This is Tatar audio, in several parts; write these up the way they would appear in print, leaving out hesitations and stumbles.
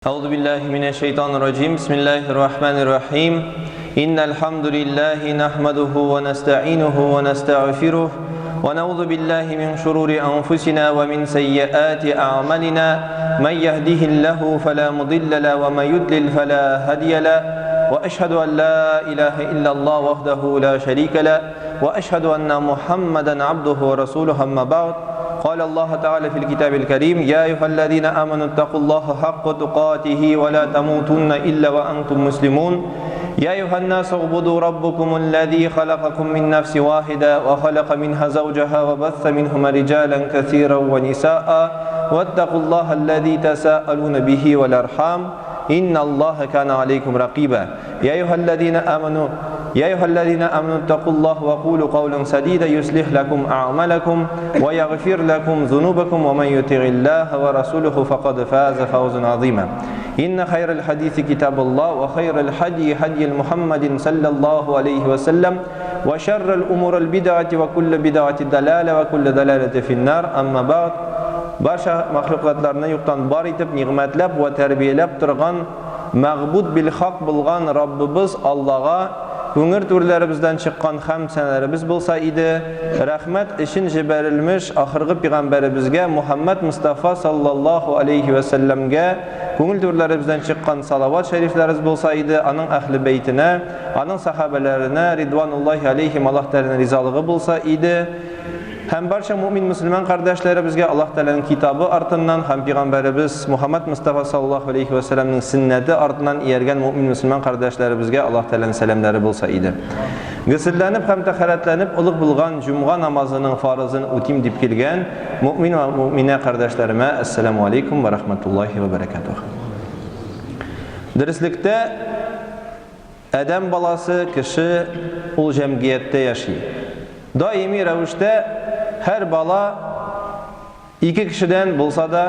أعوذ بالله من الشيطان الرجيم بسم الله الرحمن الرحيم إن الحمد لله نحمده ونستعينه ونستغفره ونعوذ بالله من شرور أنفسنا ومن سيئات أعمالنا من يهده الله فلا مضل له ومن يضلل فلا هادي له وأشهد أن لا إله إلا الله وحده لا شريك له وأشهد أن محمدا عبده ورسوله أما بعد قال الله تعالى في الكتاب الكريم يا أيها الذين آمنوا اتقوا الله حق تقاته ولا تموتن إلا وأنتم مسلمون يا أيها الناس اعبدوا ربكم الذي خلقكم من نفس واحدة وخلق منها زوجها وبث منهما رجالا كثيرا ونساء واتقوا الله الذي تساءلون به والأرحام إن الله كان عليكم رقيبا يا أيها الذين آمنوا يا أيها الذين آمنوا اتقوا الله وقولوا قولا سديدا يصلح لكم أعمالكم ويغفر لكم ذنوبكم ومن يطع الله ورسوله فقد فاز فوزا عظيما إن خير الحديث كتاب الله وخير الحدي هدي محمد صلى الله عليه وسلم وشر الأمور البدعة وكل بدعة دلالة وكل دلالة في النار أما بعد Барча мәхлуклатларны юктан бар итеп, нигъмәтләп вә тәрбияләп торган Мәгъбуд бил-хак булган Раббыбыз Аллага күңер түрләребездән чыккан хәмд-сәнәләребез булса иде, рәхмәт өчен җибәрелмеш ахыргы пигамбәребезгә Мухәммәд Мостафа саллаллаһу алейһи вә сәлләмгә күңел түрләребездән чыккан салават шәрифләребез булса иде, аның әһле бәйтенә, аның сәхабәләренә ридвануллаһи алейһим Аллаһ Тәгаләнең ризалыгы булса иде. Һәм барча муэмин-мөселман кардәшләребезгә Аллаһ Тәгаләнең китабы артыннан һәм пигамбәребез Мухаммад Мостафа саллаллаһу алейһи вә сәлләмнең сөннәте артыннан ияргән муэмин-мөселман кардәшләребезгә Аллаһ Тәгаләнең сәламнәре булса иде. Госелләнеп һәм тәһарәтләнеп олуг булган җомга намазының фарызын үтим дип килгән муэмин вә муэминә кардәшләремә әссәламү алейкум вә рахматуллаһи вә бәрәкәтүһ. Дөреслектә, Адәм баласы, кеше, ул җәмгыятьтә яши. Даими рәвештә һәр бала ике кешедән булса да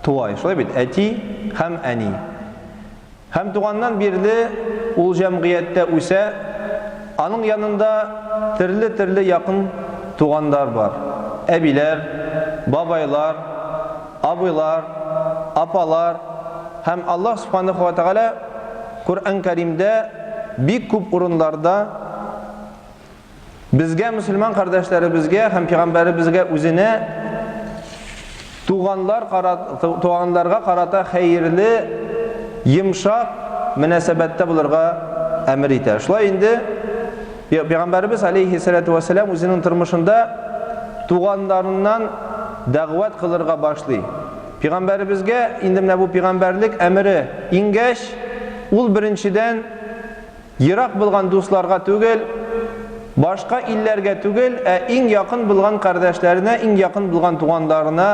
туа. Шулай бит, әти һәм әни. Һәм туганнан бирле ул җәмгыятьтә үсә, аның янында төрле-төрле якын туганнар бар. Әбиләр, бабайлар, абыйлар, апалар һәм Аллаһ Субханаһу ва Тәгалә Коръән Кәримдә бик күп урынларда безгә мөселман кардәшләребезгә һәм пәйгамбәребезгә үзенә туганнар туганнарга карата хәерле, йомшак мөнәсәбәттә булырга әмер итә. Шулай инде пәйгамбәребез алейхиссалату вассалам үзенең тормышында туганнарыннан дәгъват кылырга башлый. Пигамбәребезгә инде менә бу пигамбәрлек әмере иңгәч, ул беренчедән ерак булган дусларга түгел, башка илләргә түгел, ә иң якын булган кардәшләренә, иң якын булган туганнарына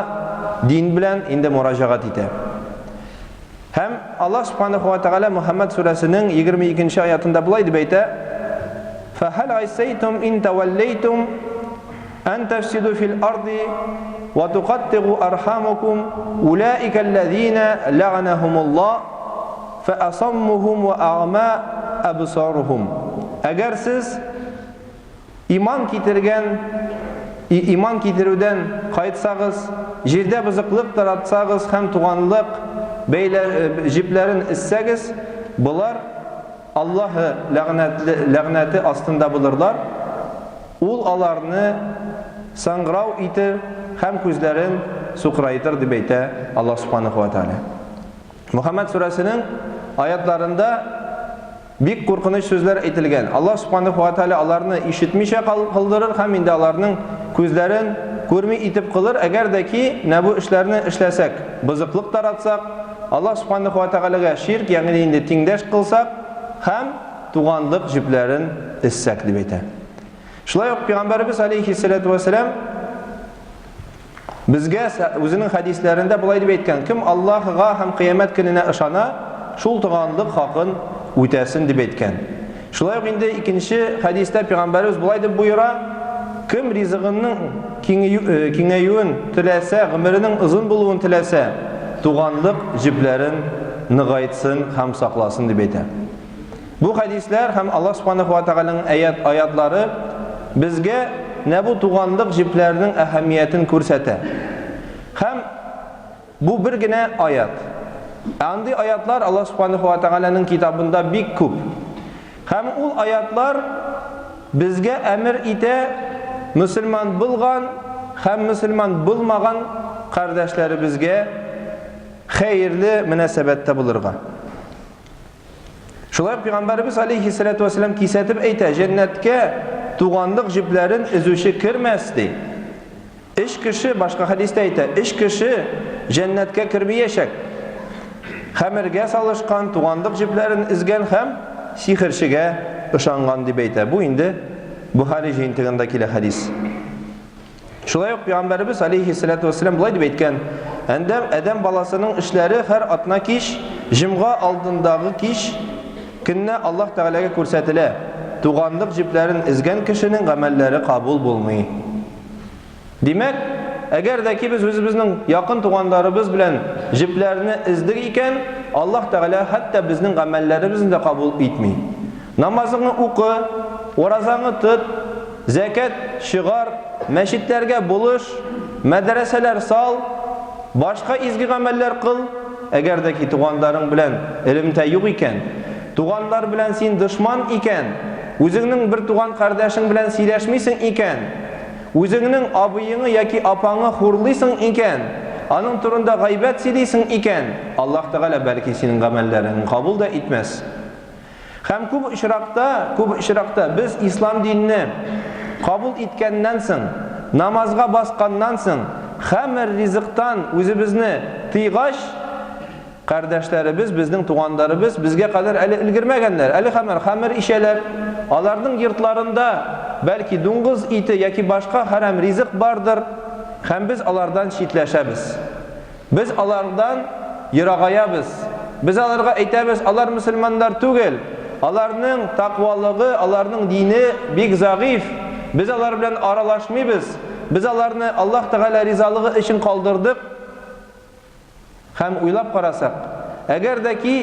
дин белән инде мураҗәгать итә. Һәм Аллаһ Субханаһу ва Тәгалә Мухаммад сүрәсенең 22 нче аятында болай дип әйтә: "Фәһәл айсайтум ин таваллайтум ан тафсиду фил арди ва туqаттигу архамакум улаика аллазина ләгънахумуллаһ фәасаммухум ва агма абсарухум". Әгәр сез Иман китергән, иман китерүдән кайтсагыз, җирдә бозыклык таратсагыз һәм туганлык бәйлә, җепләрен өзсәгез, болар Аллаһы ләгънәтле, ләгънәте астында булырлар, Ул аларны саңгырау итер һәм күзләрен сукырайтыр, дип әйтә Аллаһ Субханаһу ва Тәгалә. Мөхәммәд сүрәсенең аятларында Бик куркыныч сүзләр әйтелгән. Аллаһ Субханаһу ва Тәгалә аларны ишетмичә калдырыр һәм инде аларның күзләрен күрми итеп кылыр, әгәр дә ки менә бу эшләрне эшләсәк, бозыклык таратсак, Аллаһ Субханаһу ва Тәгаләгә ширк, ягъни инде тиңдәш кылсак һәм туганлык җепләрен өзсәк, дип әйтә. Шулай ук Пәйгамбәребез алейһиссалату вәссәлам Безгә үзенең хәдисләрендә болай дип әйткән, кем Аллаһыга һәм кыямәт көненә ышана, шул туганлык хакын үтәсен дип әйткән. Шулай ук инде икенче хәдистә пәйгамбәребез болай дип боера, кем ризыгының э, киңәюен теләсә, гомеренең озын булуын теләсә, туганлык җепләрен ныгайтсын һәм сакласын дип әйтә. Бу хәдисләр һәм Аллаһ Субханаһу ва Тәгаләнең аят аятлары безгә менә бу туганлык җепләренең әһәмиятен күрсәтә. Һәм бу бер генә аят. Ә андый аятлар Аллаһ Субханаһу ва Тәгаләнең китабында бик күп. Һәм ул аятлар безгә әмер итә мөселман булган һәм мөселман булмаган кардәшләребезгә хәерле мөнәсәбәттә булырга. Шулай ук Пәйгамбәребез алейһиссалату вәссәлам кисәтеп әйтә, җәннәткә туганлык җепләрен өзүче кермәс, ди. Өч кеше, башка хәдистә әйтә, өч кеше җәннәткә кермиячәк. Хәмергә салышкан, туганлык җепләрен өзгән һәм сихерчегә ышанган дип әйтә. Бу инде Бухари җыентыгында килә хәдис. Шулай ук Пәйгамбәребез алейһиссалату вәссәлам болай дип әйткән: Әндәм адәм баласының эшләре һәр атна кич, җомга алдындагы кич көнне Аллаһ Тәгаләгә күрсәтелә. Туганлык җепләрен өзгән кешенең гамәлләре кабул булмый. Димәк, әгәр дә ки без үзебезнең якын туганнарыбыз белән җепләрне өздек икән, Аллаһ Тәгалә хәтта безнең гамәлләребезне дә кабул итми. Намазыңны укы, уразаңны тот, зәкят чыгар, мәчетләргә булыш, мәдрәсәләр сал, башка изге гамәлләр кыл, әгәр дә ки туганнарың белән элемтә юк икән, туганнар белән син дошман икән, үзеңнең бер туган кардәшең белән сөйләшмисең икән, үзеңнең абыеңы яки апаңы хурлыйсың икән, аның турында гайбәт сөйлисең икән, Аллаһ Тәгалә бәлки синең гамәлләреңне кабул да итмәс. Һәм күп очракта, күп очракта без ислам динне кабул иткәннән соң, намазга басканнан соң, хәмер ризыктан үзебезне тыйгач, кардәшләребез, безнең туганнарыбыз безгә кадәр әле өлгермәгәннәр, әле хәмер, хәмер ичәләр. Аларның йортларында бәлки дуңгыз ите яки башка хәрам ризык бардыр, һәм без алардан читләшәбез. Без алардан ерагаябыз. Без аларга әйтәбез, алар мөселманнар түгел. Аларның таквалыгы, аларның дине бик зәгыйфь. Без алар белән аралашмыйбыз. Без аларны Аллаһ Тәгалә ризалыгы өчен калдырдык. Һәм уйлап карасак, әгәр дә ки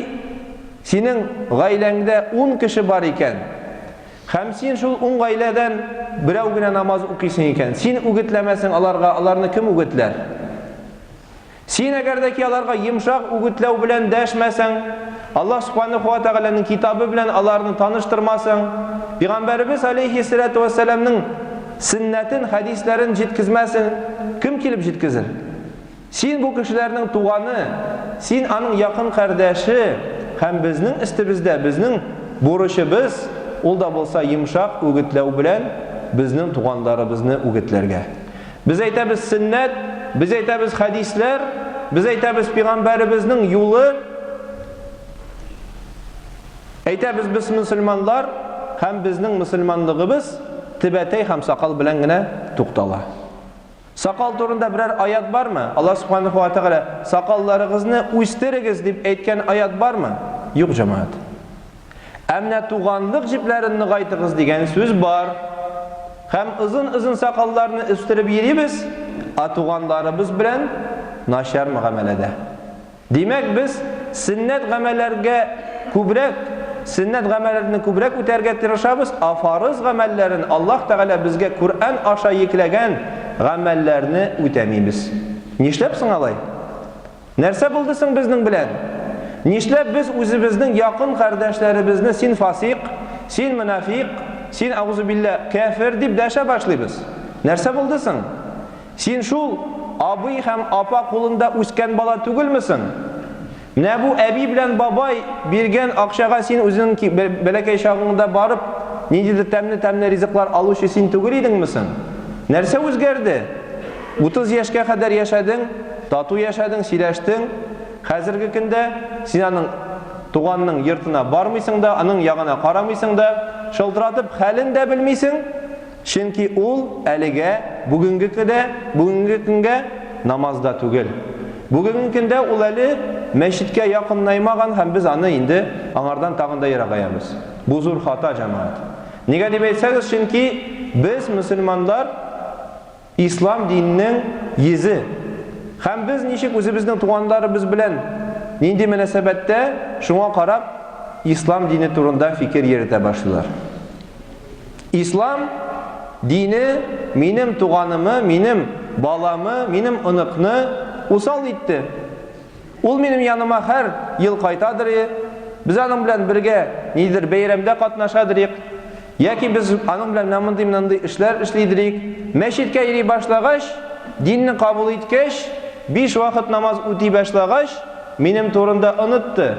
синең гаиләңдә ун кеше бар икән, һәм син шул ун гаиләдән берәү генә намаз укыйсың икән, син үгетләмәсең аларга, аларны кем үгетләр? Син әгәр дә ки аларга йомшак үгетләү белән дәшмәсәң, Аллаһ Субханаһу ва Тәгаләнең китабы белән аларны таныштырмасаң, Пәйгамбәребез алейһиссалату вәссәламның сөннәтен, хәдисләрен җиткезмәсең, кем килеп җиткезер? Син бу кешеләрнең туганы, син аның якын кардәше, һәм безнең өстебездә, безнең бурычыбыз, ул да булса йомшак үгетләү белән безнең туганнарыбызны үгетләргә. Без әйтәбез сөннәт, без әйтәбез хәдисләр, без әйтәбез пигамбәребезнең юлы, әйтәбез без мөселманнар һәм безнең мөселманлыгыбыз түбәтәй һәм сакал белән генә туктала. Сакал турында берәр аят бармы? Аллаһ Субханаһу ва Тәгалә сакалларыгызны үстерегез дип әйткән аят бармы? Юк, җәмәгать. Ә менә туганлык җепләрен ныгайтыгыз дигән сүз бар. Һәм озын-озын сакалларны үстереп йөрибез, ә туганларыбыз белән начар мөгамәләдә. Димәк, без сөннәт гамәлләргә күбрәк, сөннәт гамәлләрне күбрәк үтәргә тырышабыз, ә фарыз гамәлләрен Аллаһ Тәгалә безгә Коръән аша йөкләгән гамәлләрне үтәмибез. Нишләп соң алай? Нәрсә булды соң безнең белән? Нишләп без үзебезнең якын кардәшләребезне син фасик, син монафик, син аузубилла кәфер дип дәшә башлыйбыз? Нәрсә булды соң? Син шул абый һәм апа кулында үскән бала түгелме соң? Менә бу әби белән бабай биргән акчага син үзеңнең бәләкәй чагыңда барып, ниндидер тәмле-тәмле ризыклар алучы син түгел идеңме соң? Нәрсә үзгәрде? 30 яшькә кадәр яшәдең, тату яшәдең, сөйләштең. Хәзерге көндә син аның туганның йортына бармыйсың да, аның ягына карамыйсың да, шылтыратып хәлен дә белмисең. Чөнки ул әлегә бүгенге көдә, бүгенге көнгә намазда түгел. Бүгенге көндә ул әле мәчеткә якыннаймаган һәм без аны инде аңардан тагын да ерагаябыз. Бу зур хата, җәмәгать. Нигә дип әйтсәгез, чөнки без мөселманнар ислам диненең йөзе. Һәм без ничек үзебезнең туганнарыбыз белән нинди мөнәсәбәттә, шуңа карап ислам дине турында фикер йөртә башлыйлар. Ислам дине минем туганымы, минем баламы, минем оныкны усал итте. Ул минем яныма һәр ел кайтадыр и, без аның белән бергә нидер бәйрәмдә катнашадыр ик, яки без аның белән менә мондый мондый эшләр эшлидер ик. Мәчеткә йөри башлагач, динне кабул иткәч, биш вакыт намаз үти башлагач, минем турында онытты.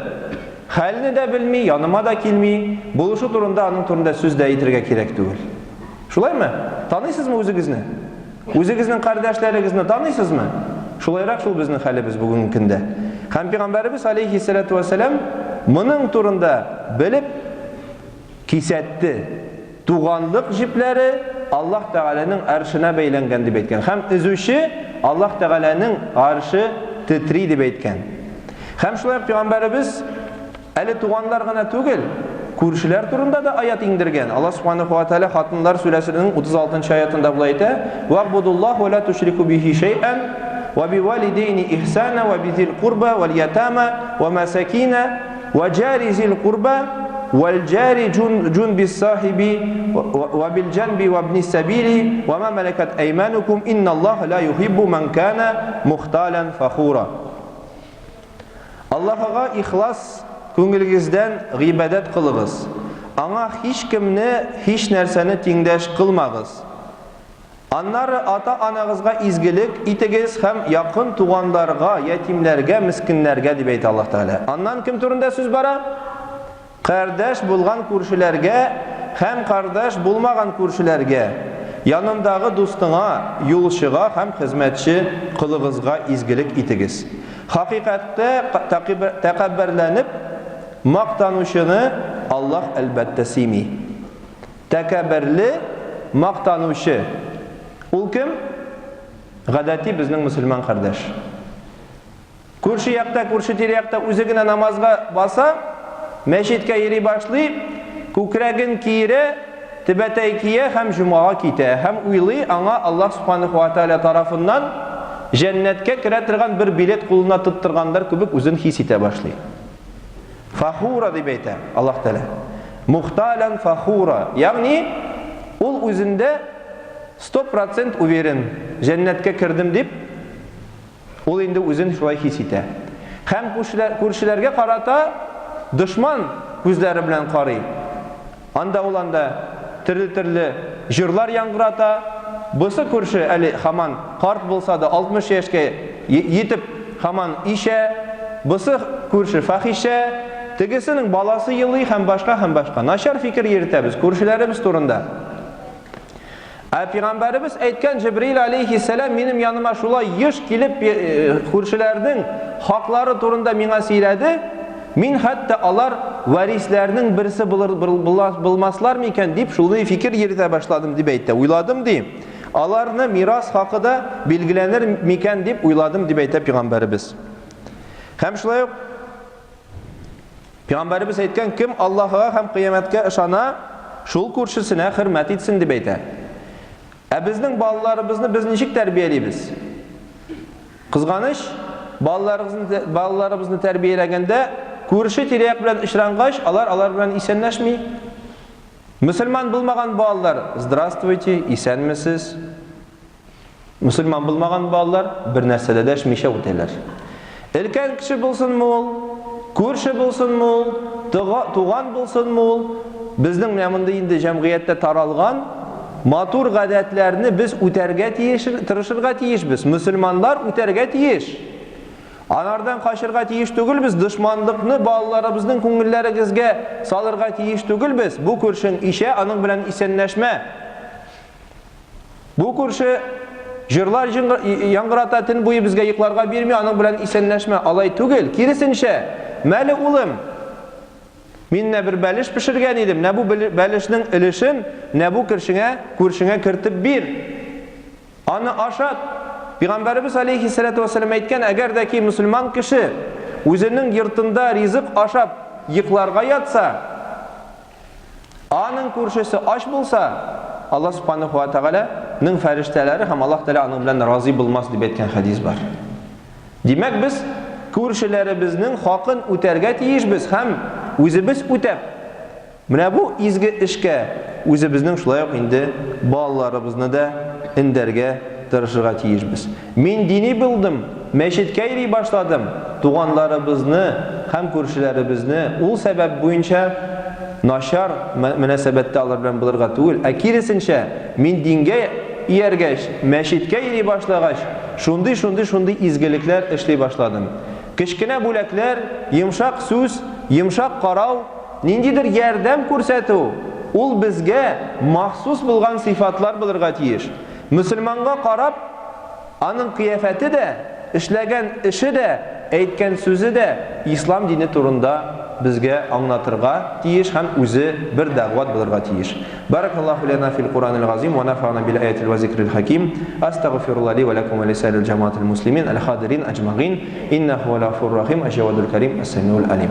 Хәлне дә белми, яныма да килми, булышу турында аның турында сүз дә әйтергә кирәк түгел. Шулаймы? Таныйсызмы үзегезне? Үзегезнең кардәшләрегезне таныйсызмы? Шулайрак шул безнең хәлебез бүгенге көндә. Һәм пәйгамбәребез алейхиссалату вәссәлам моның турында белеп кисәтте. Туганлык җепләре Аллаһ Тәгаләнең аршына бәйләнгән дип әйткән. Һәм өзүче Аллаһ Тәгаләнең аршы тетри дип әйткән. Һәм шулай ук пәйгамбәребез Әле туганнар гына түгел, күршеләр турында да аят иңдергән. Аллаһ Субханаһу ва Тааля Хатыннар сүрәсенең 36 нчы аятында болай әйтә: "Вагбудуллаһ ва ла тушрику бихи шәйән ва бивалидейни ихсана ва бизил курба вал ятама ва масакина ва джари зил курба вал джари джунбис сахиби ва бил джанби ва ибнис сабили ва ма малакат айманукум инналлаһа ла юхиббу ман кана мухталан фахура". Аллаһыга ихлас күңелегездән гыйбадәт кылыгыз. Аңа һичкемне, һичнәрсәне тиңдәш кылмагыз. Аннары ата-анагызга изгелек итегез һәм якын туганларга, ятимнәргә, мескеннәргә, дип әйтә Аллаһ Тәгалә. Аннан кем турында сүз бара? Кардәш булган күршеләргә һәм кардәш булмаган күршеләргә, янындагы дустыңа, юлчыга һәм хезмәтче колыгызга изгелек итегез. Хакыйкатьтә тәкәбберләнеп мактанучыны Аллаһ, әлбәттә, сөйми. Тәкәбберле мактанучы ул кем? Гадәти безнең мөселман кардәш. Күрше якта, күрше тирә-якта үзе генә намазга баса, мәчеткә йөри башлый, күкрәген киерә, түбәтәй кия һәм җомгага китә. Һәм уйлый, аңа Аллаһ Субханаһу ва Тааля тарафыннан җәннәткә керә торган бер билет кулына тоттырганнар кебек үзен хис итә башлый. Фахура дип әйтә Аллаһ Тәгалә. Мухталян фахура. Ягъни ул үзендә 100% уверен, җәннәткә кердем дип Ул инде үзен шулай хис итә. Һәм күршеләргә карата дошман күзләре белән карый. Анда ул анда төрле-төрле җырлар яңгырата. Бусы күрше әле һаман карт булса да, 60 яшькә йитеп һаман ишә. Бусы күрше фахишә. Тегесенең баласы елый һәм башка һәм башка. Начар фикер йөртәбез күршеләребез турында. Ә пәйгамбәребез әйткән Җибриил алейхиссәлам минем яныма шулай еш килеп күршеләрнең хаклары турында миңа сөйләде. Мин хәтта алар варисләрнең берсе булыр булмаслар микән дип шулай фикер йөртә башладым дип әйтте. Уйладым ди. Аларны мирас хакы да билгеләнер микән дип уйладым дип әйтә пәйгамбәребез. Һәм шулай ук Пәйгамбәребез әйткән, кем Аллаһыга һәм кыямәткә ышана, шул күршесенә хөрмәт итсен дип әйтә. Ә безнең балаларыбызны без ничек тәрбиялибез? Кызганыч, балаларыбызны балаларыбызны тәрбияләгәндә күрше тирә-як белән очрангач, алар алар белән исәнләшми. Мөселман булмаган балалар, здравствуйте, исәнмесез. Мөселман булмаган балалар бер нәрсә дә дәшмичә үтәләр. Өлкән кеше булсынмы ул, күрше булсынмы ул, туган булсынмы ул, безнең менә мондый инде җәмгыятьтә таралган матур гадәтләрне без үтәргә тиеш, тырышырга тиешбез. Мөселманнар үтәргә тиеш. Анардан качырга тиеш түгелбез, дошманлыкны балаларыбызның күңелләрегезгә салырга тиеш түгелбез. Бу күршең ишә, аның белән исәнләшмә. Бу күрше җырлар яңгырата, төн буе безгә йокларга бирми, аның белән исәнләшмә. Алай түгел, киресенчә. Мәле, улым, мин менә бер бәлеш пешергән идем, менә бу бәлешнең өлешен менә бу күршеңә, күршеңә кертеп бир. Аны ашат. Пәйгамбәребез алейхиссалату вассалам әйткән, әгәр дә ки мөселман кеше үзенең йортында ризык ашап йокларга ятса, Аның күршесе ач булса, Аллаһ Субханаһу ва Тәгалә ның фәрештәләре һәм Аллаһ Тәгалә аның белән разый булмас дип әйткән хәдис бар. Димәк, без күршеләребезнең хакын үтәргә тиешбез һәм үзебез үтәп, менә бу изге эшкә үзебезнең шулай ук инде балаларыбызны да өндәргә тырышырга тиешбез. Мин дини булдым, мәчеткә йөри башладым, туганнарыбызны һәм күршеләребезне ул сәбәп буенча начар мөнәсәбәттә алар белән булырга түгел, ә киресенчә, мин дингә ияргәч, мәчеткә йөри башлагач, шундый-шундый-шундый изгелекләр эшли башладым. Кечкенә бүләкләр, йомшак сүз, йомшак карау, ниндидер ярдәм күрсәтү, ул безгә махсус булган сыйфатлар булырга тиеш. Мөселманга карап, аның кыяфәте дә, эшләгән эше дә, әйткән сүзе дә ислам дине турында безгә аңлатырга тиеш һәм үзе бер дәгъват булырга тиеш. Баракаллаһу лана фил Куранил газим ва нафана бил аятил ва зикрил хаким. Астагфирулла ли ва лакум ва лисаирил джамаатил муслимин аль хадирин аҗмагин. Иннаху хуал гафур рахим, әҗ-җавадул карим, ас-самиул алим.